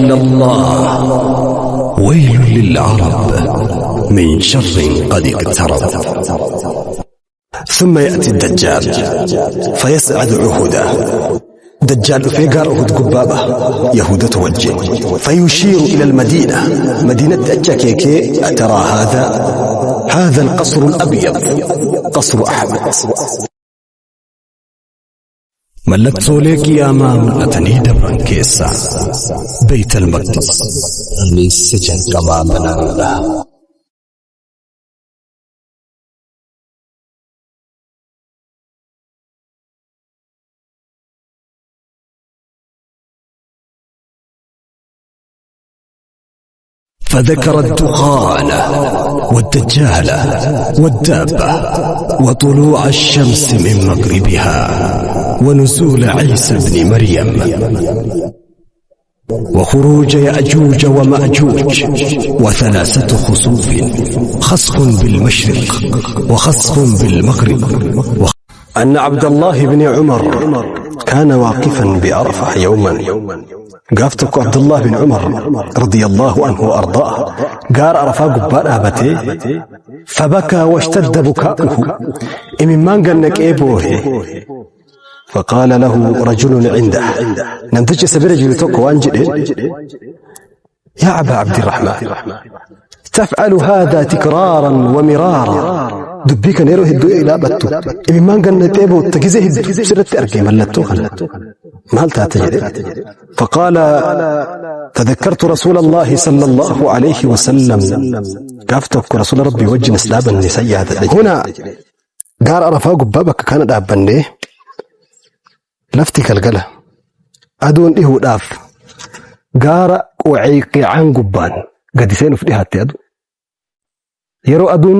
إلا الله ويل للعرب من شر قد اقترب. ثم يأتي الدجال فيسعد عهده. دجال dhufee gaara Uhud gubbaa baha, Yahuudota wajjin. فيشير إلى المدينة, madiinatti achi akeekee, أترى هذا؟ هذا القصر الأبيض قصر أحمد. Mallattoolee qiyaamaa mul'atanii dabran keessaa Beeyt al-Maqdis isa jalqabaa banamuudha. فذكر الدخان والدجال والدابة وطلوع الشمس من مغربها ونزول عيسى بن مريم وخروج يأجوج ومأجوج وثلاثة خسوف، خسف بالمشرق وخسف بالمغرب. أن عبد الله بن عمر كان واقفا بعرفة يوما. Gaaf tokko Abdullah bin Umar رضي الله عنه وأرضاه gaara Arafaa gubbaa dhaabatee, فبكى واشتد بكاؤه, imimmaan gannaqee boohe. فقال له رجل عنده, namtichi isa bira jiru tokko waan jedheen: يا أبا عبد الرحمن، تفعل هذا تكرارا ومرارا, dubbii kana yeroo hedduu ilaabattu imimmaan gannaqee bootta, gizee hedduu sirratti arge, mallattoo kana, maal taate jedhe. فقال: تذكرت رسول الله صلى الله عليه وسلم. Gaaf tokko rasuula rabbii wajjin as dhaabanne san yaadadhe. هنا gaara Arafaa gubbaa bakka kana dhaabbannee, lafti galgala, aduun dhihuudhaaf gaara Qucayqicaan gubbaan gadi seenuuf dhihaatte adu. Yeroo aduun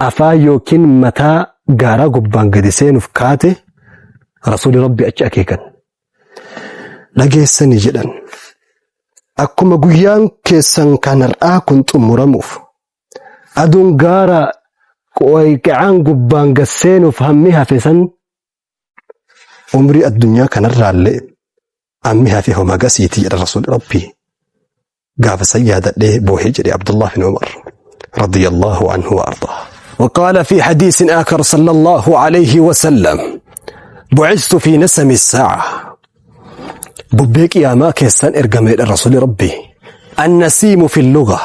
afaan yookiin mataa gaaraa gubbaan gadi seenuuf kaate, rasuuli rabbi achi akeekan. Dhageessanii jedhan, akkuma guyyaan keessan kan har'aa kun xumuramuuf aduun gaara Qucayqicaan gubbaan gad seenuuf hammi hafe san, umrii addunyaa kanarraallee ammi hafe homa gasiiti jedha rasuuli rabbii. Gaafa san yaadadhee boohee jedhe Abdullah bin Umar رضي الله عنه وأرضاه. وقال في حديث آخر صلى الله عليه وسلم: بعثت في نسم الساعة, bubbee qiyaamaa keessan ergameedha rasuuli rabbii. النسيم في اللغة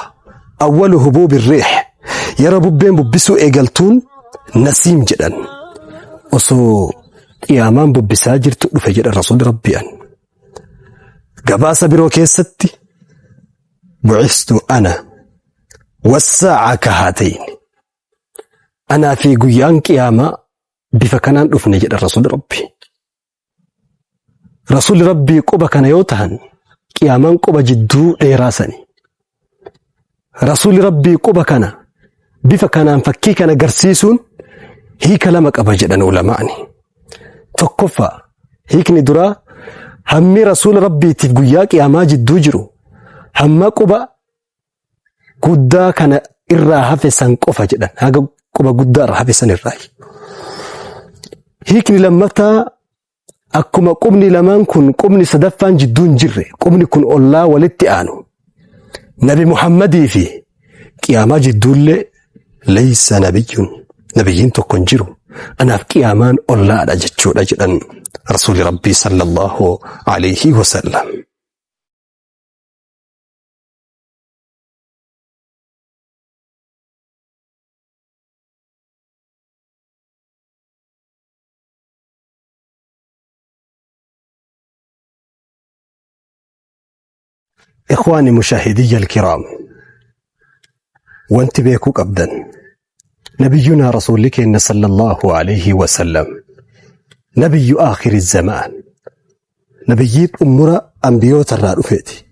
أول هبوب الريح, yeroo bubbeen bubbisuu eegaltuun نسيم jedhan. Osoo qiyaamaan bubbisaa jirtu dhufe jedha rasuuli rabbii an. Gabaasa biroo keessatti: بعثت أنا والساعة كهاتين, anaa fi guyyaan qiyaamaa bifa kanaan dhufne jedha rasuuli rabbii. Rasuulli rabbii quba kana yoo tahan, qiyaamaan quba jidduu dheeraa sani. Rasuulli rabbii quba kana bifa kanaan fakkii kana garsiisuun hiika lama qaba jedhan ulamaani. Tokkoffaa, hiikni duraa, hammi rasuula rabbiitiif guyyaa qiyaamaa jidduu jiru hamma quba guddaa kana irraa hafe san qofa jedhan, haga quba guddaa irraa hafe san irraa. Hiikni lammataa, akkuma qubni lamaan kun qubni sadaffaan jidduu hin jirre, qubni kun ollaa walitti aanu, Nabi Muhammadii fi qiyaamaa jidduullee ليس نبي, nabiyyiin tokko hin jiru, anaaf qiyaamaan ollaadha jechuudha jedhan rasuuli rabbii صلى الله عليه وسلم. إخواني مشاهدي الكرام, wanti beekuu qabdan, نبينا rasuulli keenya صلى الله عليه وسلم نبي آخر الزمان, nabiyyii xumura ambiyoota irraa dhufeeti.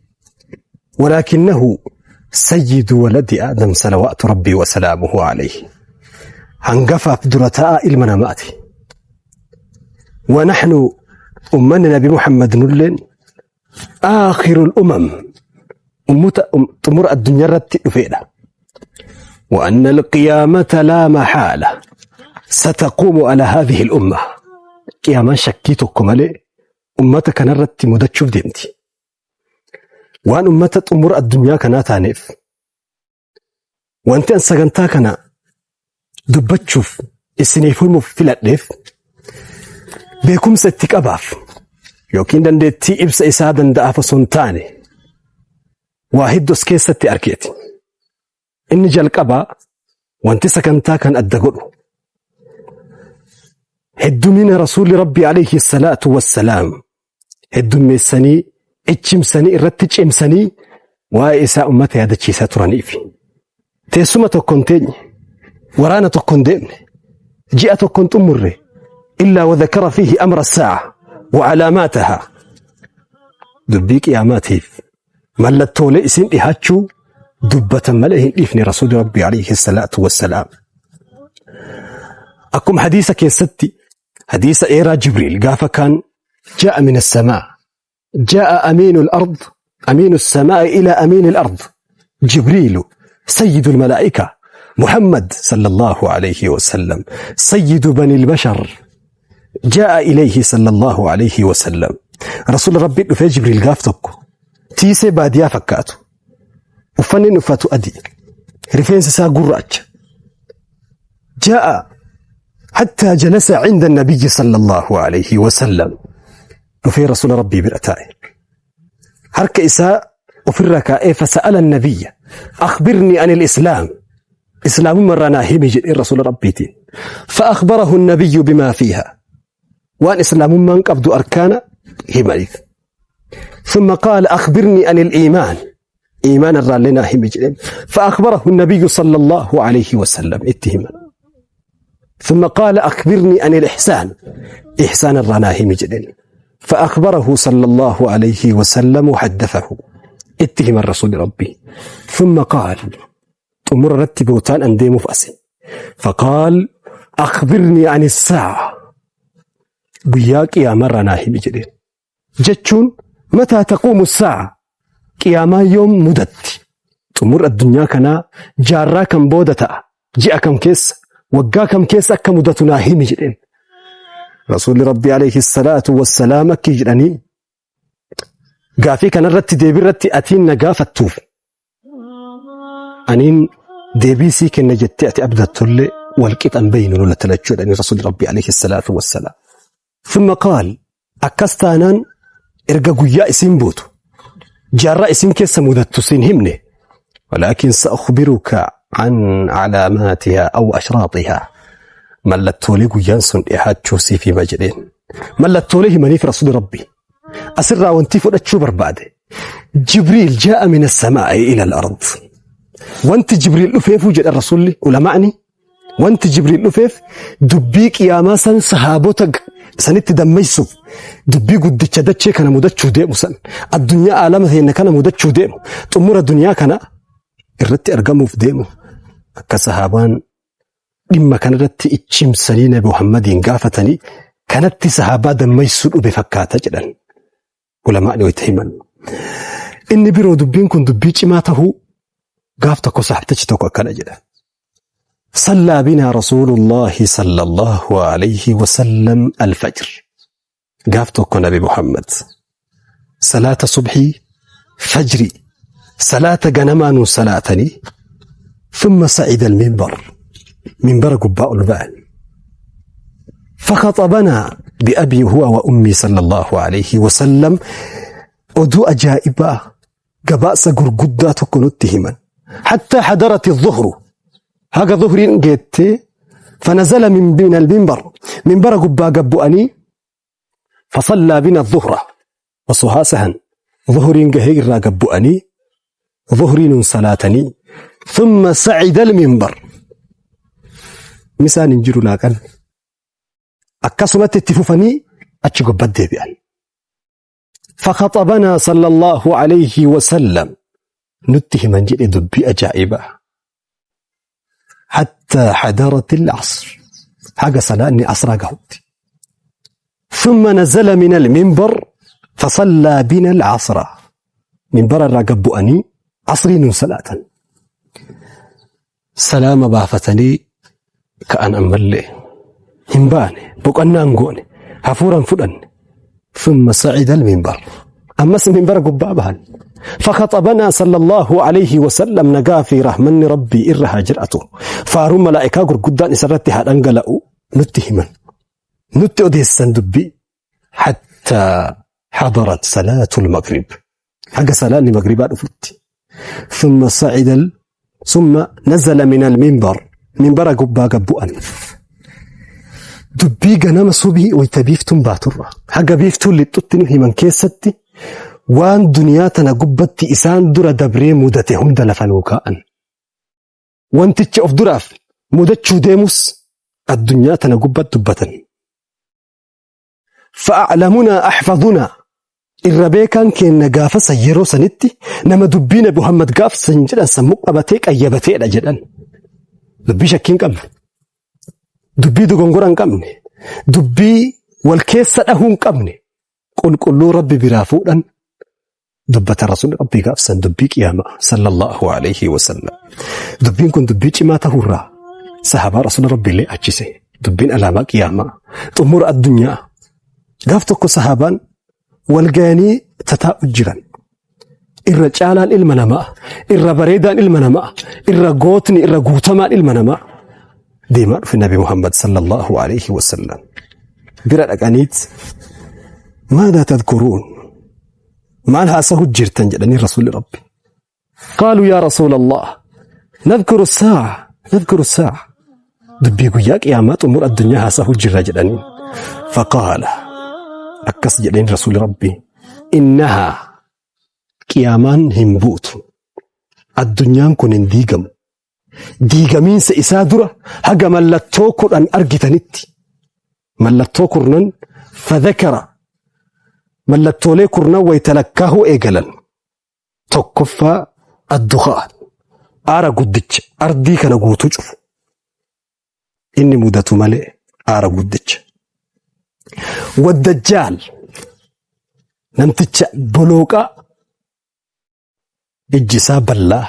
ولكنه سيد ولد آدم صلوات ربي وسلامه عليه, hangafaaf dura ta'aa ilma namaati. ونحن ummanni nabi Muhammad nulleen آخر الأمم, ummata xumura addunyaa irratti dhufeedha. وأن القيامة لا محالة ستقوم على هذه الأمة, qiyaamaan shakkii tokko malee ummata kanarratti mudachuuf deemti. Waan ummata xumura addunyaa kanaa taaneef wanti an sagantaa kana dubbachuuf isiniif himuuf filadheef beekumsa itti qabaaf yookiin dandeettii ibsa isaa danda'aaf osoo hin taane waa hedduu as keessatti argeeti. Inni jalqabaa wanti sagantaa kan adda godhu heddumina rasuulli rabbi alayhi salaatu wassalaam heddummeessanii ichimsanii irratti cimsanii waa'ee isaa ummata yaadachiisaa turaniif. Teessuma tokko hin teenye, waraana tokko hin deemne, ji'a tokko hin xumurre, illaa wadhakara fiihi amra saa'a wa alaamaatahaa. Dubbii qiyaamaatiif mallattoolee isin dhihaachuu dubbatan malee hin dhiifne rasuulli rabbi alayhi salaatu wassalaam. Akkuma hadiisa keessatti hadiisa dheeraa Jibriil gaafa kaan jaa'a min as-samaa jaa'a amiinu al-ard amiinu as-samaa ila amiini al-ard Jibriilu sayyidu al-malaa'ika Muhammad sallallahu alayhi wasallam sayyidu bani al-bashar jaa'a ilayhi sallallahu alayhi wasallam Rasuulli Rabbi dhufee Jibriil gaaf tokko tiisee baadiyaa fakkaatu uffanni inni uffatu adii rifeensi isaa gurraacha jaa'a حتى جلس عند النبي صلى الله عليه وسلم dhufee rasuula rabbii bira taa'e harka isaa ofirra kaa'ee فسأل النبي أخبرني عن الإسلام islaamummaa irraa naa himi jedhee rasuula rabbiitiin فأخبره النبي بما فيها waan islaamummaan qabdu arkaana himaniif ثم قال أخبرني عن الإيمان إيمان irraa illee naa himi jedheen فأخبره النبي صلى الله عليه وسلم itti himan ثم قال أخبرني عن الإحسان إحسان irraa naa himi jedheen فأخبره صلى الله عليه وسلم وحدثه itti himan رسول ربي ثم قال xumura irratti bootaan an deemuuf ase فقال أخبرني عن الساعة guyyaa qiyaamarraa naa himi jedheen jechuun متى تقوم الساعة qiyaamaa yoom mudatti xumura addunyaa kanaa jaarraa kam booda ta'a ji'a kam keessa waggaa kam keessa akka mudatu naa himi jedheen rasuulli rabbi alayhi salaatu wassalaam akki jedhanii gaafii kanarratti deebiirratti atiin na gaafattuuf aniin deebii sii kenna jettee ati abdattullee wal qixan baynu lola talachuu jedhanii rasuulli rabbi alayhi salaatu wassalaam. ثم قال akkas taanaan erga guyyaa isiin buutu jaarraa isin keessa mudattu siin himne ولكن سأخبرك عن علاماتها أو أشراطها mallattoolee guyyaan sun dhiyaachuu siif hima jedheen mallattoolee himaniif rasuulli rabbi asirraa wanti fudhachuu barbaade Jibriil جاء من السماء إلى الأرض wanti Jibriil dhufeefuu jedha rasuulli ulamaa'ni wanti Jibriil dhufeef dubbii qiyaamaa san sahaabota sanitti dammaysuuf dubbii guddicha dachee kana mudachuu deemu san addunyaa aalama teenya kana mudachuu deemu xumura duniyaa kana irratti argamuuf deemu akka sahaabaan dhimma kanarratti ichimsanii Nabi Muhammadiin gaafatanii kanatti sahaabaa dammaysuu dhube fakkaata jedhan ulamaa'ni wayita himan. Inni biroo dubbiin kun dubbii cimaa tahuu gaaf tokko sahabtichi tokko akkana jedha. صلى بنا رسول الله صلى الله عليه وسلم الفجر gaaf tokko Nabi Muhammad salaata subhii fajri salaata ganamaa nuun salaatanii ثم صعد المنبر منبر gubbaa ol ba'an فخطبنا بأبي هو وأمي صلى الله عليه وسلم oduu ajaa'ibaa gabaasa gurguddaa tokko nutti himan حتى حضرت الظهر haga zuhriin geettee فنزل من المنبر منبر gubbaa gad bu'anii فصلى بنا الظهر osoo haasahan zuhriin gahee irraa gad bu'anii zuhriin salaatanii ثم صعد المنبر misaan hin jiru laaqan akkasumatti itti fufanii achi gubbat deebi'an فخطبنا صلى الله عليه وسلم nutti himan jedhe dubbii ajaa'ibaa حتى حضرت العصر haga salaanni asraa gahutti ثم نزل من المنبر فصلى بنا العصر منبر irraa gad bu'anii asrii salaatan salaama baafatanii ka'an ammallee hin baane boqonnaan goone hafuuran fudhanne ثم صعد المنبر ammas minbara gubbaa bahan فخطبنا صلى الله عليه وسلم نجا في رحمن ربي إرها جرأته فارو ملائكة قرقدان إسرتي هدنقلأو نتهما نتي أديسا دبي حتى حضرت صلاة المغرب حق صلاة المغرب أفت ثم صعد ثم نزل من المنبر منبر قبا قبؤا dubbii ganama subii wayta biiftuun baaturra haga biiftuun lixxutti nu himan keessatti waan duniyaa tana gubbatti isaan dura dabree mudate hunda lafa nuu kaa'an. Wanticha of duraaf mudachuu deemus addunyaa tana gubbatti dubbatan. Fa'aclamunaa axfadunaa irra beekaan keenna gaafa san yeroo sanitti nama dubbii Nabi Muhammad gaafa san jedhan sammuu qabatee qayyabateedha jedhan. Dubbii shakkii hin qabne. Dubbii dogongora hin qabne. Dubbii wal keessa dhahuu hin qabne. Qulqulluu Rabbi biraa fuudhan dubbata Rasuulli Rabbii gaafsan dubbii qiyaamaa sallallahu alayhi wa sallam. Dubbiin kun dubbii cimaa ta'uurraa sahabaa Rasuula Rabbii illee achise. Dubbiin alaamaa qiyaamaa xumura addunyaa. Gaaf tokko sahabaan wal ga'anii tataa'u jiran. Irra caalaan ilma namaa, irra bareedaan ilma namaa, irra gootni, irra guutamaan ilma namaa deemaa dhufe Nabi Muhammad sallallahu alayhi wa sallam. Bira dhaqaniit maadaa tadkuruun maal haasahu jirtan jedhanii Rasuulli Rabbi. Qaaluu yaa Rasuula Allah nadhkuru saa'a nadhkuru saa'a dubbii guyyaa qiyaamaa xumura addunyaa haasahu jirra jedhanii. Faqaala akkas jedheen Rasuulli Rabbi innahaa qiyaamaan hin buutu addunyaan kun hin diigamu diigamiinsa isaa dura haga mallattoo 10 argitanitti mallattoo kurnan fadhakara mallattoolee kurnan wayita lakkaahuu eegalan tokkoffaa addukhaan aara guddicha ardii kana guutuu cufu inni mudatu malee aara guddicha waddajjaal namticha bolooqaa ijji isaa bal'aa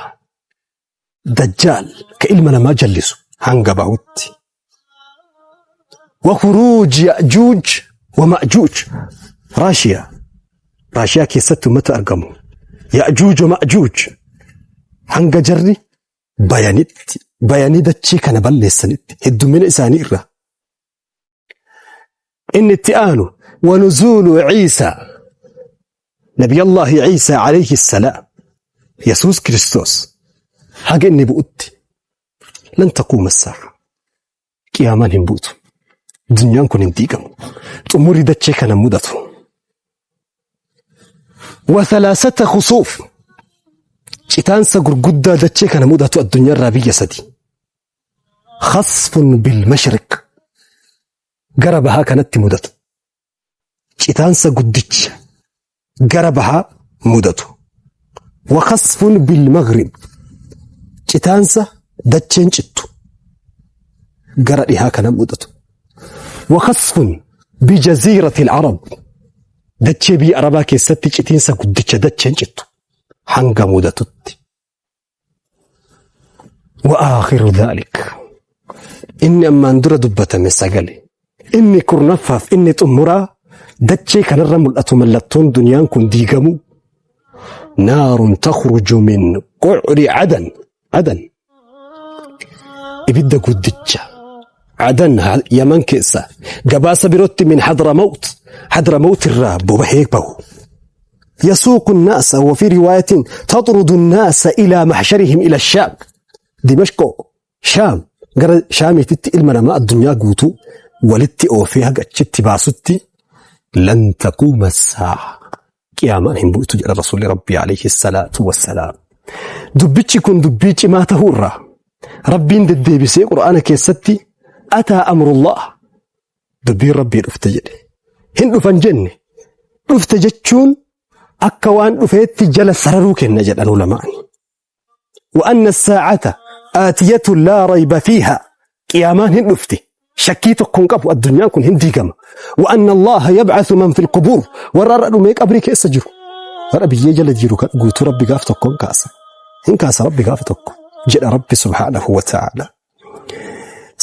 dajjaal ka ilma namaa jallisu hanga bahutti. Wa khuruuj ya'juuj wa ma'juuj Raashiyaa Raashiyaa keessatti ummata argamu ya'juuj wa ma'juuj hanga jarri bayanitti bayanii dachee kana balleessanitti heddummina isaanii irraa Inni itti aanu wanuzuulu Ciisaa Nabiyallaahi Ciisaa alayhi salaam Yesuus Kiristoos haga inni bu'utti lan taquuma saa'a qiyaamaan hin buutu dunyaan kun hin diigamu xumurri dachee kana mudatu wa thalaasata khusuuf citaansa gurguddaa dachee kana mudatu addunyaarraa biyya sadi Khasfun bil mashriq gara bahaa kanatti mudatu. Citaansa guddicha gara bahaa mudatu. Wa khasfun bil maghrib citaansa dacheen cittu gara dhihaa kana mudatu. Wa khasfun bi jaziirati al-arab dachee biyya arabaa keessatti citiinsa guddicha dacheen cittu hanga mudatutti. وآخر ذلك inni ammaan dura dubbatame sagale inni kurnaffaaf inni xumuraa dachee kanarra mul'atu mallattoon duniyaan kun diigamu naarun takhruju min qu'ri cadan cadan ibidda guddicha cadan yaman keessa gabaasa birootti min hadramawt hadramawt irraa bobahee bahu يسوق الناس وفي رواية تطرد الناس إلى محشرهم إلى الشام دمشق شام gara shaamiititti ilma namaa addunyaa guutuu walitti oofee haga achitti baasutti lan taquuma saa'a qiyaamaan hin buutu jedha rasuulli rabbii alayhi salaatu wassalaam. Dubbichi kun dubbii cimaa ta'uu irraa rabbiin deddeebisee qura'aana keessatti ataa amrullah dubbiin rabbii dhufte jedhe. Hin dhufan jenne dhufte jechuun akka waan dhufeetti jala sararuu kenna jedhan ulamaan. Wa'anna saacata aatiyatu laa rayba fiiha qiyaamaan hin dhufti shakkii tokko hin qabu addunyaan kun hin diigama. Wa'anna Allaha yab'athu man fil qubuur warra har'a dhumee qabrii keessa jiru warra biyyee jala jiru kan guutuu rabbi gaaf tokko hin kaasa. Hin kaasa rabbi gaafa tokko jedha rabbi subhaanahu wa ta'ala.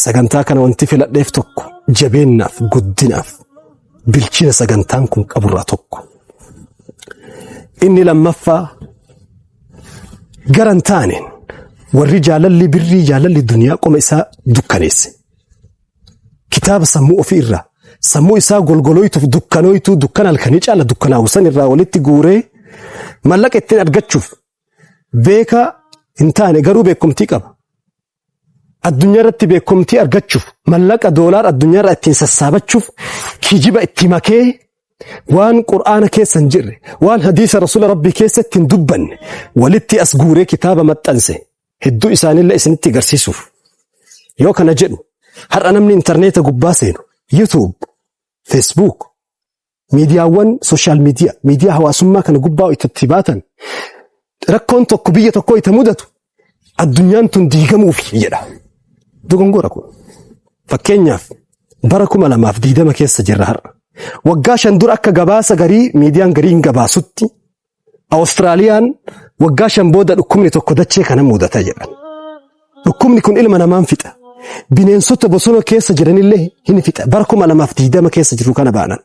Sagantaa kana wanti filadheef tokko jabeennaaf guddinaaf bilchina sagantaan kun qaburraa tokko. Inni lammaffaa Gara hin taaneen warri jaalalli birrii jaalalli duniyaa qoma isaa dukkaneesse. Kitaaba sammuu ofii irraa sammuu isaa golgolooytuuf dukkanooytuu dukkana halkanii caala dukkanaa'u san irraa walitti guuree mallaqa ittiin argachuuf beekaa hin taane garuu beekumtii qaba. Addunyaa irratti beekumtii argachuuf mallaqa doolaar addunyaa irraa ittiin sassaabachuuf kijiba itti makee waan qur'aana keessa hin jirre waan hadiisa rasuula rabbii keessatti hin dubbanne walitti as guuree kitaaba maxxanse hedduu isaanillee isinitti agarsiisuuf. Yoo kana jedhu har'a namni intarneeta gubbaa seenu YouTube, Facebook, miidiyaawwan social media, miidiyaa hawaasummaa kana gubbaa itti baatan rakkoon tokko biyya tokko itti mudatu addunyaan tun diigamuufi jedha. Dogongora kun. Fakkeenyaaf bara 2020 keessa jirra har'a. Waggaa 5 dura akka gabaasa garii miidiyaan garii hin gabaasutti Awustiraaliyaan waggaa 5 booda dhukkubni tokko dachee kana mudata jedhan. Dhukkubni kun ilma namaan fixa. Bineensota bosona keessa jiranillee hin fixa. Bara 2020 keessa jiru kana baanan.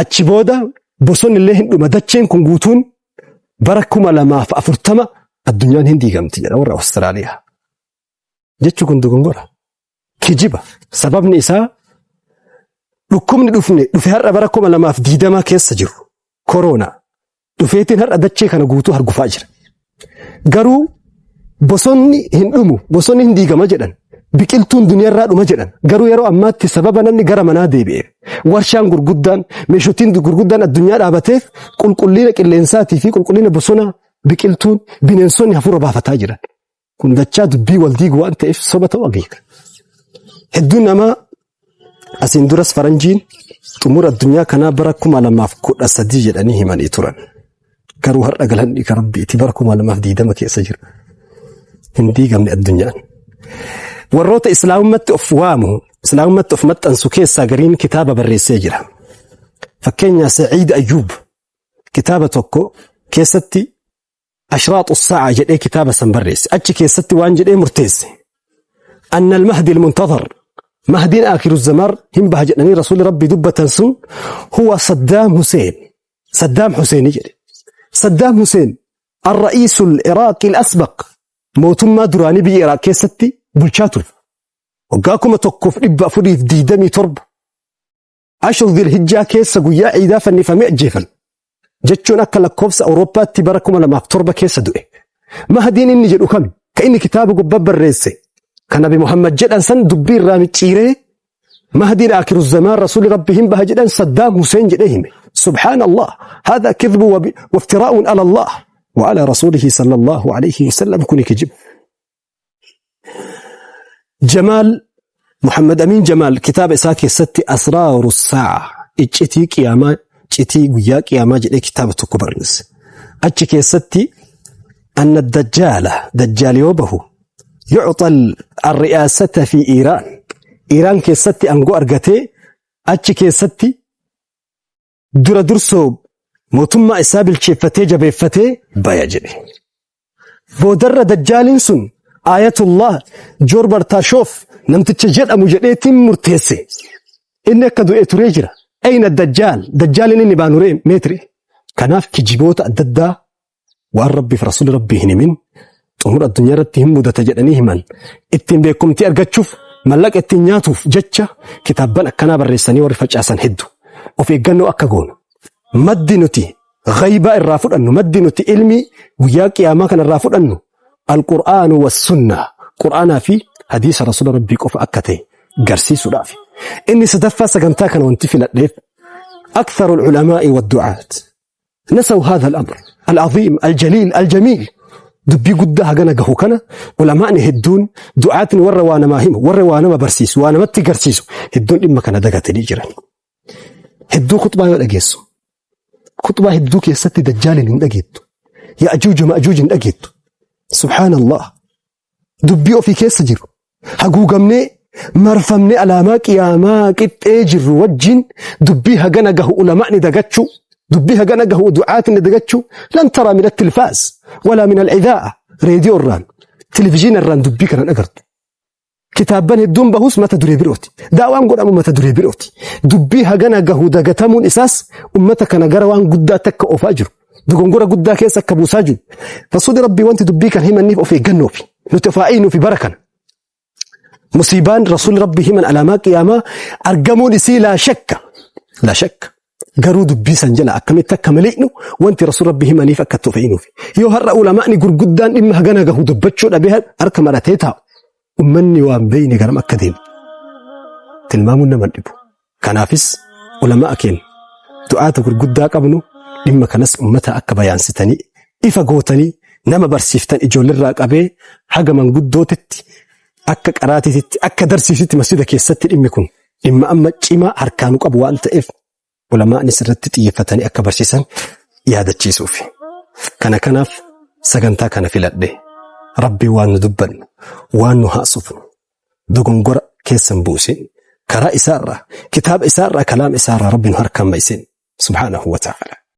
Achi booda bosonni illee hin dhuma. Dacheen kun guutuun bara 2040 addunyaan hin diigamti jedha warra Awustiraaliyaa. Jechi kun dogongora. Kijiba. Sababni isaa dhukkubni dhufne dhufe har'a bara 2020 keessa jiru. Koroonaa. Dhufeetiin har'a dachee kana guutuu hargufaa jira. Garuu bosonni hin dhumu, bosonni hin diigama jedhan, biqiltuun duniyaarraa dhuma jedhan. Garuu yeroo ammaatti sababa namni gara manaa deebi'eef, warshaan gurguddaan, meeshotiin gurguddaan addunyaa dhaabateef qulqullina qilleensaatii fi qulqullina bosonaa, biqiltuun, bineensonni hafuura baafataa jiran. Kun dachaa dubbii wal diigu waan ta'eef soba ta'uu akeeka. Hedduun namaa asiin duras faranjiin xumura addunyaa kanaa bara 2013 jedhanii himanii turan. Garuu har'a galanni kan Rabbiiti bara 2020 keessa jira. Hin diigamne addunyaan. Warroota islaamummaatti of waamu, islaamummaatti of maxxansu keessaa gariin kitaaba barreessee jira. Fakkeenyaa Sa'iid Ayyuub kitaaba tokko keessatti Ashraaxu Saa'a jedhee kitaaba san barreesse. Achi keessatti waan jedhee murteesse. Anna al-Mahdi al-Muntazar Mahdiin aakiru zamar hin baha jedhanii Rasuulli Rabbii dubbatan sun huwa Saddaam Huseen. Saddaam Huseeni jedhe. Saddaam Huseen ar-ra'iisu al-Iraaqi al-asbaq mootummaa duraanii biyya Iraaq keessatti bulchaa ture. Waggaa 1427 Ashur Dhilhijjaa keessa guyyaa ciidaa fannifamee ajjeefame. Jechuun akka lakkoofsa Awurooppaatti bara 2007 keessa du'e. Mahdiin inni jedhu kami? Ka inni kitaaba gubbaa barreesse. Ka Nabi Muhammad jedhan san dubbii irraa micciiree Mahdiin aakiru zamaan Rasuulli Rabbi hin baha jedhan Saddaam Huseen jedhee hime. Subhaanallah. Haadha kidbu waftiraa'uun ala Allah wa ala rasuulihi sallallahu alayhi wa sallam kuni kijiba. Jamaal Muhammad Amiin Jamaal kitaaba isaa keessatti Asraaru Saa'a iccitii qiyaamaa citii guyyaa qiyaamaa jedhee kitaaba tokko barreesse. Achi keessatti anna dajjaala dajjaal yoo bahu yucxal arri'aasata fi Iiraan Iiraan keessatti aangoo argatee achi keessatti dura dursoo mootummaa isaa bilcheeffatee jabeeffatee baya jedhe. Boodarra dajjaaliin sun Ayatullah Joor Bartaashoof namticha jedhamu jedheetiin murteesse. Inni akka du'e turee jira. Ayna dajjaal dajjaaliin inni baanuree meetire. Kanaaf kijiboota adda addaa waan rabbiif rasuulli rabbii hin himin xumura addunyaa irratti hin mudata jedhanii himan ittiin beekumtii argachuuf mallaqa ittiin nyaatuuf jecha kitaabban akkanaa barreessanii warri facaasan heddu of eeggannoo akka goonu maddi nuti ghaybaa irraa fudhannu maddi nuti ilmi guyyaa qiyaamaa kana irraa fudhannu alqur'aanu wassunnaa qur'aanaa fi hadiisa rasuula rabbii qofa akka ta'e garsiisuudhaaf inni sadaffaa sagantaa kana wanti filadheef أكثر العلماء والدعاة نسوا هذا الأمر العظيم الجليل الجميل dubbii guddaa hagana gahu kana ulamaani hedduun du'aatni warra waa namaa himu warra waa nama barsiisu waa namatti garsiisu hedduun dhimma kana dagatanii jiran. Hedduu khuxbaa yoo dhageessu khuxbaa hedduu keessatti dajjaaliin hin dhageettu ya'juuja ma'juuj hin dhageettu subhaanallah dubbii ofii keessa jiru haguugamnee marfamnee alaamaa qiyaamaa qixxee jirru wajjin dubbii hagana gahu ulamaani dagachuu dubbii hagana gahu du'aatni dagachuu lan taraa min attilfaaz walaa min al'idaa'a reediyoo irraan televizyiina irraan dubbii kana agartu. Kitaabban hedduun bahus mata duree birooti. Daawaan godhamu mata duree birooti. Dubbii hagana gahu dagatamuun isaas ummata kana gara waan guddaa takka oofaa jiru. Dogongora guddaa keessa akka buusaa jiru. Rasuulli Rabbii wanti dubbii kan himanniif of eeggannoofi. Nuti of haa eegnuufi bara kana. Musiibaan Rasuulli Rabbii himan alaamaa qiyaamaa argamuun isii laa shakka. Laa shakka. Garuu dubbii san jala akkamitti akka miliqnu wanti Rasuulli Rabbii himaniif akka itti of eegnuufi. Yoo har'a ulamaa'ni gurguddaan dhimma hagana gahu dubbachuu dhabee harka maratee taa'u ummanni waan beeyne garam akka deemu tilmaamuun nama hin dhibu. Kanaafis ulama'a keenya du'aata gurguddaa qabnu dhimma kanas ummata akka bayaansitanii ifa gootanii nama barsiiftan ijoollerraa qabee haga manguddootitti akka qaraatiitti akka darsiisitti masjida keessatti dhimmi kun dhimma amma cimaa harkaanu qabu waan ta'eef ulamaa'nis irratti xiyyeeffatanii akka barsiisan yaadachiisuuf. Kana kanaaf sagantaa kana filadhe. Rabbii waan nu dubbannu, waan nu haasofnu, dogongora keessan buusin, karaa isaarraa, kitaaba isaarraa, kalaama isaarraa Rabbi nu harkaan ma'isin. Subhaanahu wa ta'ala.